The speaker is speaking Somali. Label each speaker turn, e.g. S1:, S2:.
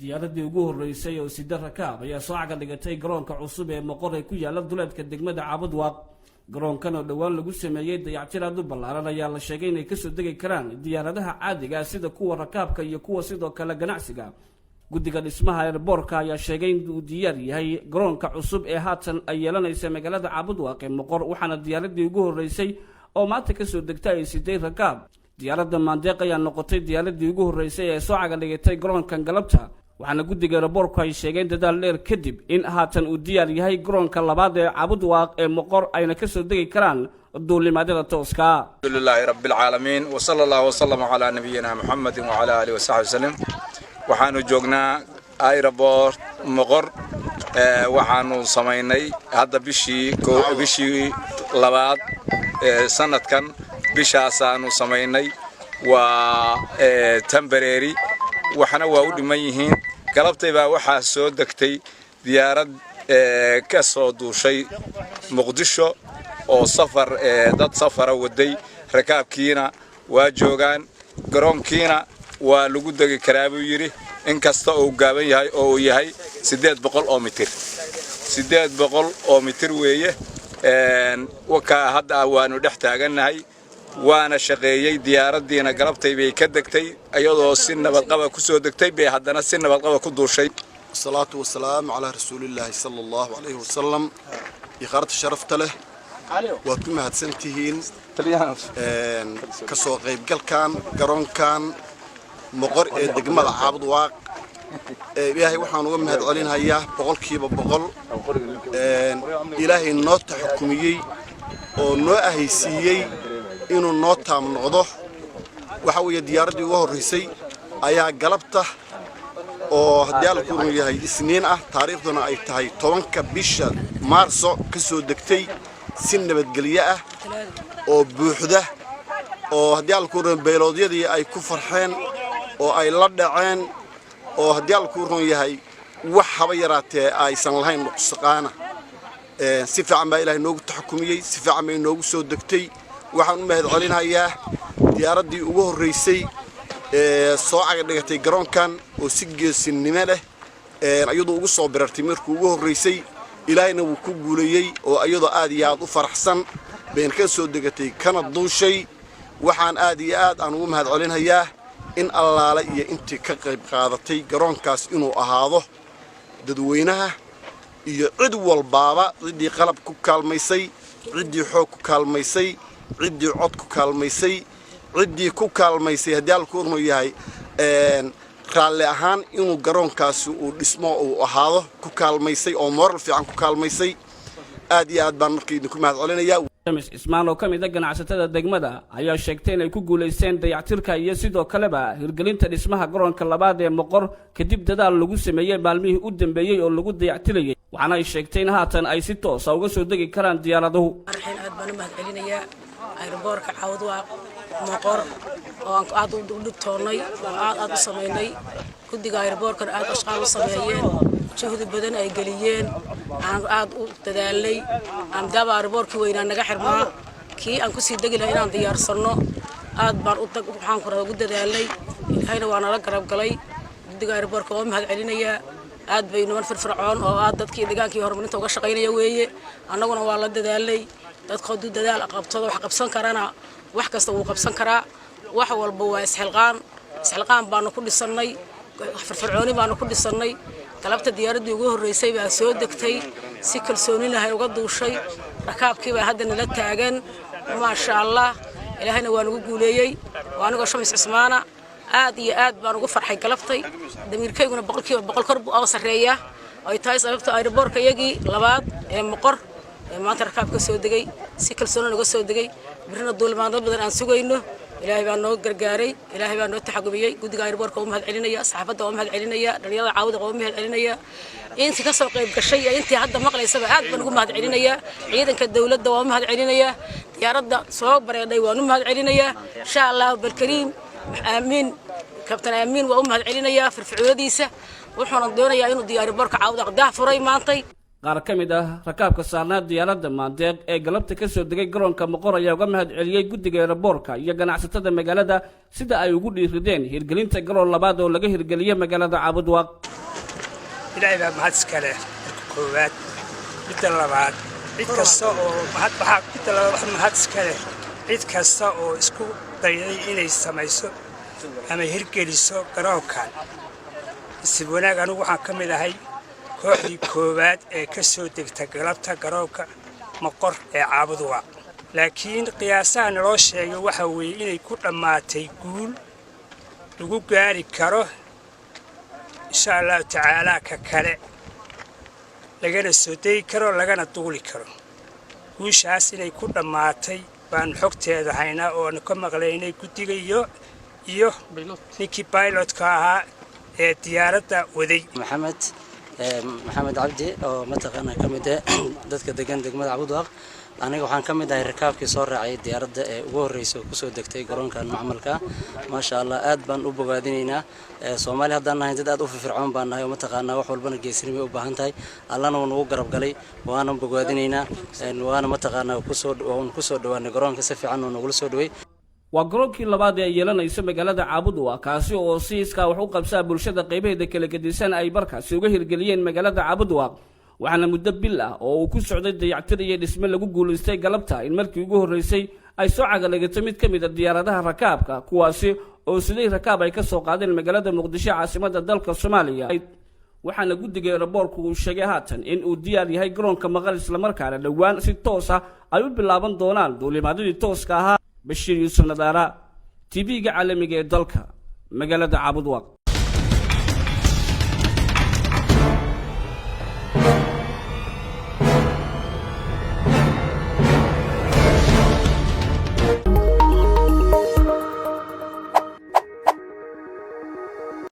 S1: Diyaaradii ugu horreysay oo sida rakaab ayaa soo caga dhigatay garoonka cusub ee Moqor ee ku yaala duleedka degmada Caabudwaaq. Garoonkan oo dhowaan lagu sameeyey dayactir aad u ballaaran ayaa la sheegay inay kasoo degi karaan diyaaradaha caadiga, sida kuwa rakaabka iyo kuwa sidoo kale ganacsiga. Guddiga dhismaha airport-ka ayaa sheegay in uu diyaar yahay garoonka cusub ee haatan ay yeelanaysa magaalada Caabudwaaq ee Moqor, waxaana diyaaradii ugu horreysay oo maanta kasoo degta ay siday rakaab. Diyaaradda Maandeeq ayaa noqotay diyaaradii ugu horreysay ee soo caga dhigatay garoonkan galabta, waxaana guddiga airport-ku ay sheegeen dadaal dheer kadib in haatan uu diyaar yahay garoonka labaad ee Caabudwaaq ee Moqor, ayna kasoo degi karaan duulimaadyada tooska.
S2: الحمد لله رب العالمين وصلى الله وسلم على نبينا محمد وعلى آله وصحبه وسلم. Waxaanu joognaa airport Moqor. Waxaanu samaynay hadda bishii labaad sanadkan, bishaasaanu samaynay. Waa temporary, waxna waa u dhiman yihiin. Galabtay baa waxaa soo degtay diyaarad ka soo duushay Muqdisho oo safar dad safara waday. Rakaabkiina waa joogaan, garoonkiina waa lagu degi karaa buu yidhi, inkasta uu gaaban yahay oo uu yahay 800 oo mitir. 800 oo mitir weeye. Wakaa hadda waanu dhex taagannahay, waana shaqeeyey. Diyaaraddiina galabtay bay ka degtay, iyadoo si nabadqaba ku soo degtay bay haddana si nabadqaba ku duushay.
S3: والصلاة والسلام على رسول الله صلى الله عليه وسلم. Ikhyaarta sharafta leh, waad ku mahadsantihiin ka soo qaybgalkan garoonkan Moqor ee degmada Caabudwaaq. Ilaahay waxaan uga mahad celinhayaa 100%. Ilaahay noo taxakumiyey oo noo ahaysiiyey inuu noo taam noqdo. Waxa weeye, diyaaraddii ugu horraysay ayaa galabta oo haddii Alla kuu yahay Isniin ah, taariikhduna ay tahay 10-ka bisha Maarso, ka soo degtay si nabadgelyo ah oo buuxda, oo haddii Alla kuu run pilot-yadii ay ku farxeen oo ay la dhaceen, oo haddii Alla kuu run yahay wax haba yaraatee aysan lahayn nuqsaqaana. Si fiican baa Ilaahay noogu taxakumiyey, si fiican bay noogu soo degtay. Waxaan u mahad celinayaa diyaaraddii ugu horraysay ee soo caga dhigatay garoonkan oo si geesinimo leh iyadoo ugu soo birartay markii ugu horraysay. Ilaahayna wuu ku guuleeyey oo iyadoo aad iyo aad u faraxsan bayn ka soo degatay kana duushay. Waxaan aad iyo aad aan ugu mahad celinayaa in allaale iyo intii ka qayb qaadatay garoonkaas inuu ahaado, dadweynaha iyo cid walbaaba, ciddii qalab ku kaalmaysay, ciddii xoog ku kaalmaysay, ciddii cod ku kaalmaysay, ciddii ku kaalmaysay haddii Alla ku urnu yahay raalli ahaan inuu garoonkaasi uu dhismo uu ahaado ku kaalmaysay, oo moral fiican ku kaalmaysay. Aad iyo aad baan marka idinku mahad celinayaa.
S1: Jamis Ismaan oo ka mid a ganacsatada degmada ayaa sheegtay inay ku guulaysteen dayactirka iyo sidoo kaleba hirgelinta dhismaha garoonka labaad ee Moqor kadib dadaal lagu sameeyey maalmihii u dambeeyey oo lagu dayactirayay, waxaana ay sheegtay in haatan ay si toosa uga soo degi karaan diyaaraduhu.
S4: Arxin aad baan u mahad celinayaa airport-ka Caawdwaaq Moqor oo aan aad u dhibtoonnay oo aad aad u samaynay. Guddiga airport-kana aad ashqaal u sameeyeen, juhdi badan ay geliyeen, aan aad u dadaalnay. Maadaama airport-kii weynaa naga xirmaa, kii aan kusii degi lahay inaan diyaarsanno aad baan waxaan ku ugu dadaalnay. Ilaahayna waa nala garab galay. Guddiga airport-ka waa u mahad celinayaa. Aad bay niman firfircoon oo aad dadkii degaankii horumarinta uga shaqaynaya weeye. Annaguna waa la dadaalnay. Dadku hadduu dadaal qabsado, wax qabsan karana, wax kasta wuu qabsan karaa. Wax walba waa isxilqaan. Isxilqaan baanu ku dhisannay, firfircooni baanu ku dhisannay. Galabta diyaaraddii ugu horreysay baa soo degtay, si kalsooni lahay uga duushay. Rakaabkii baa hadda nala taagan, maasha Allah. Ilaahayna waa nagu guuleeyey. Waa anigoo Shamis Cismaana, aad iyo aad baan ugu farxay galabtay. Damiirkayguna 100% kor buu oo sarreeyaa, ay tahay sababta airport-ka iyagii labaad ee Moqor ee maanta rakaabka soo degay, si kalsooni uga soo degay, birina duulimaado badan aan sugayno. Ilaahay baa noo gargaaray, Ilaahay baa noo taxagumiyey. Guddiga airport-ka waa u mahad celinaya, saxaafadda waa u mahad celinaya, dhalinyarada Caawda waa u mahad celinaya, intii ka soo qayb gashay iyo intii hadda maqlaysaba aad baan ugu mahad celinayaa. Ciidanka dowladda waa u mahad celinayaa. Diyaaradda soo bareedhay waan u mahad celinayaa, insha Allah balkariim. Aamiin, kabtan Aamiin waa u mahad celinayaa firfircoonadiisa, wuxuuna doonayaa inuu airport-ka Caawda daah furay maantay.
S1: Qaar ka mid ah rakaabka saarnaa diyaaradda Maandeeq ee galabta ka soo degay garoonka Moqor ayaa uga mahad celiyey guddiga airport-ka iyo ganacsatada magaalada sida ay ugu dhiirideen hirgelinta garoon labaad oo laga hirgeliyey magaalada Caabudwaaq.
S5: Ilaahay baa mahad iska leh marka koowaad. Midda labaad, cid kasta oo mahad waxaa, midda labaad wax mahad iska leh cid kasta oo isku dayday inay samayso ama hirgeliso garoonkan. Nasiib wanaag, anigu waxaan ka mid ahay kooxdii koowaad ee ka soo degta galabta garoonka Moqor ee Caabudwaaq. Laakiin qiyaasaha naloo sheegay waxa weeye inay ku dhammaatay guul lagu gaari karo, insha Allahu tacaalaa, ka kale lagana soo degi karo, lagana duuli karo. Guushaas inay ku dhammaatay baanu xogteeda haynaa oo aanu ka maqlaynay guddiga iyo ninkii pilotka ahaa ee diyaaradda waday.
S6: Maxamed Maxamed Cabdi oo mataqaana ka mid ah dadka degan degmada Cabudwaaq. Aniga waxaan ka mid ahay rakaabkii soo raacay diyaaradda ee ugu horreysay oo kusoo degtay garoonkan macmalka. Maasha Allah, aad baan u bogaadinaynaa. Soomaali haddaan nahay, dad aad u firfircoon baan nahay oo mataqaanaa wax walbana geesinimay u baahan tahay. Allana wuu nagu garab galay, waana bogaadinaynaa, waana mataqaanaa kusoo waan kusoo dhawaanay garoonka, si fiican oo nagula soo dhaway.
S1: Waa garoonkii labaad ee ay yeelanayso magaalada Caabudwaaq, kaasi oo si iskaa wax u qabsaa bulshada qaybaheeda kala gedisan ay markaasi uga hirgeliyeen magaalada Caabudwaaq. Waxaana muddo bil ah oo uu ku socday dayactir iyo dhisme lagu guulaystay galabta in markii ugu horreysay ay soo cagaligato mid ka mid ah diyaaradaha rakaabka, kuwaasi oo siday rakaab ay ka soo qaadeen magaalada Muqdisho, caasimadda dalka Soomaaliya. Waxaana guddiga airportku uu sheegay haatan in uu diyaar yahay garoonka Moqor, islamarkaana dhowaan si toos ah ay u bilaaban doonaan duulimaadyadii tooska ahaa. Bashiir Yuusuf Nadaara, TV-ga caalamiga ee dalka, magaalada Caabudwaaq.